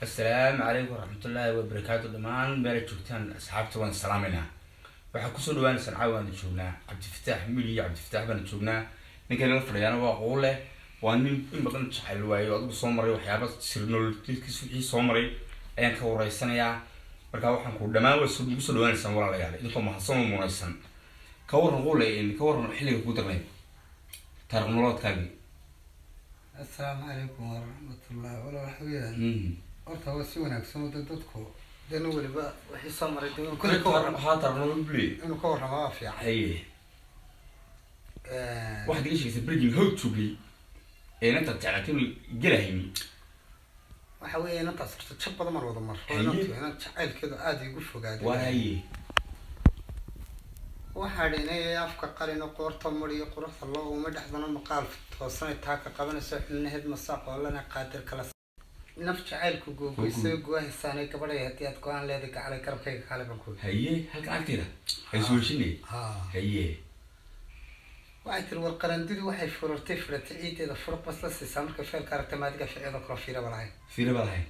Asalaamu calaykum waraxmatullaahi wabarakaatu. Dhammaan meela joogtaan, asxaabta, waan salaamaynaa. Waxaa kusoo dhawaanaysaan, caawa waana joognaa Cabdifataax Miliyo. Cabdifataax baana joognaa. Ninkan nala fadhiyaana waa Quule. Waa nin in badan jecel waayo adigu soo maray, waxyaaba sirnololkiis wixii soo maray ayaan ka wareysanayaa. Marka waxaan ku dhammaan waa nagu soo dhawaanaysaan, walaalayaal, idinkoo mahadsan oo munaysan. Ka waran, Quule, ka waran xilliga kuu darnay, taariikh nololeedkaagii? Assalaamu calaykum waraxmatullahi. Wala waxa weeyaan, horta waa si wanaagsan oo de dadku dee nin waliba wixii soo maray dee inuu kolley ka warramo. Waxaa taariikh nolol bule. Inuu ka warramo waa fiican. Haye, waxaad iga sheegaysaa berigii hawd joognay ee inantaad jeclaatay inuu gelahayni. Waxa weeye, inantaas horta jab badan mar wada maro. Haye. Inantu inan jacaylkeedu aada igu fogaaday. Waa haye. Waxaa dhinay afka qalino, qoorta mariyo, quruxda loo uma dhexdana, maqaal toosanay, taa ka qabanayso, xubnaheed masaaq oolana, qaadir kala naf jacaylku googoysay, guwahisaanay gabadhay, haddii aad go-aan leeday, gacalay garabkayga kaale baan ku. Haye, halkan agteeda hay soo heshinay. Ha. Haye. Waxay tiri: "War qarandidu waxay furartay, furatay ciideeda, furuq bas la siisaa markay feelka aragtay, maadiga ficida kalo fiiraba lahayn." Fiira baa lahayn.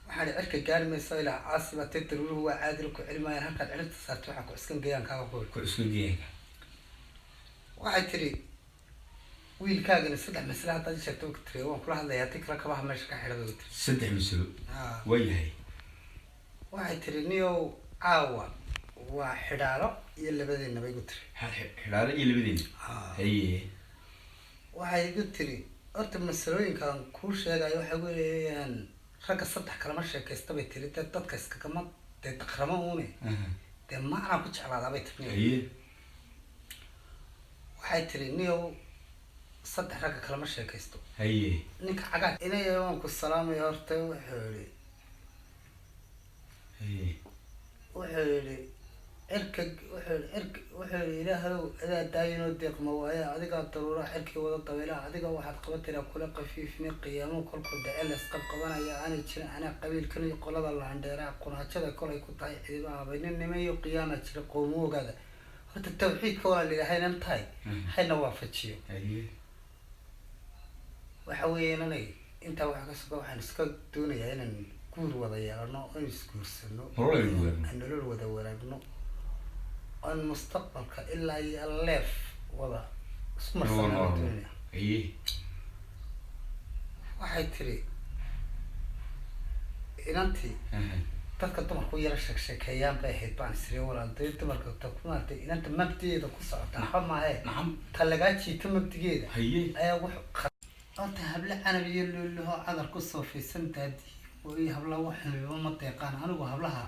Waxaa dhi cirka gaari mayso ilaa caasi baa tee, daruuruhu waa caadil, ku celimaayaan halkaad ciribta saartay, waxaa ku cuskan gayaan kaaga qoy. Ku cuskan geeyanka. Waxay tiri: "Wiilkaagani saddex masle haddaad ii sheegto," tiri, "waan kula hadlayaa, haddii kale kabaha meesha ka xidha," bay tiri. Saddex masalo? Ah. Waa yahay. Waxay tiri: "Niyow, caawa waa xidhaalo iyo labadeenna," bay igu tiri. Xidhaalo iyo labadeena. Ah. Haye. Waxay igu tiri: "Horta masalooyinkan kuu sheegayo waxay weeyaan, ragga saddex kalama sheekaysta," bay tiri, "dee dadka iskagama dee daqramo uune, dee macnaa ku jeclaadaa," bay tiri. Haye. Waxay tiri: "Niyow, saddex ragga kalama sheekaysto." Haye. Ninka cagaa inay waan ku salaamaya horta, wuxuu yihi. Haye. Wuxuu yihi cirka, wuxuu yihi cirka, wuxuu yihi: "Ilaahayow, adaa daayinoo deeqma waaye, adigaa daruura cirkii wada dabaylaha, adiga waxaad qaban tiraa kula qafiifni, qiyaamo kolkuu dhece laysqabqabanaya aanay jirin, anaa qabiilkan iyo qolada laandheeraha, qunaajada kolay ku tahay cidiba abay, nin nimayo qiyaama jira, qoomo ogaada." Horta tawxiidka waa la yidhaha, tahay hayna waafajiyo. Haye. Waxa weeye, inanay intaa waxa ka sugan, waxaan iska doonayaa inaan guur wada yeelano, oon isguursano. Nolol aynu wadaagno. Aan nolol wada wadaagno, oon mustaqbalka ilaa iyo leef wada isku marsanaan doonaya. Haye. Waxay tiri inantii, dadka dumarku yara sheek sheekeeyaan bay ahayd baan isiri, walaal, dee dumarka ta ku maartay, inanta mabdigeeda ku socota waxba maahe. Nacam. Ta lagaa jiito mabdigeeda ayaa wax horta hable canab iyo luuluho cadar ku soofaysan daadiyo iyo habla wax xunbiba ma deeqaan. Anigu hablaha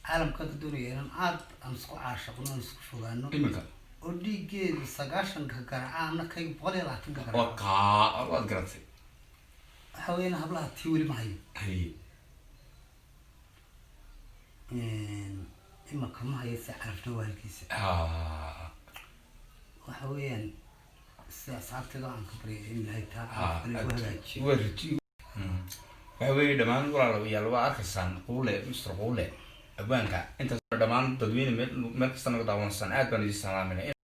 caalamka ka doonaya inaan aad aan isku caashaqno, aan isku fogaano. Iminka. Oo dhiigeedu 90-ka garaaca, ana kayga 120-ka waa garaaca. Kaa waad garatay. Waxa weeyaan, hablaha tii weli ma hayo. Haye. Imanka ma hayo, si calafna waa halkiisa. Waxa weeyaan, si asxaabteeda waxaan ka baryay in Ilahay taa calafkan igu hagaajiyo. Waa raji. Waxa weeye, dhammaan walaalayaal, waa arkaysaan Quule, Mr Quule, abwaanka. Intaas dhammaan dadweyne meel meel kasta naga daawansan, aad baan idin salaaminay.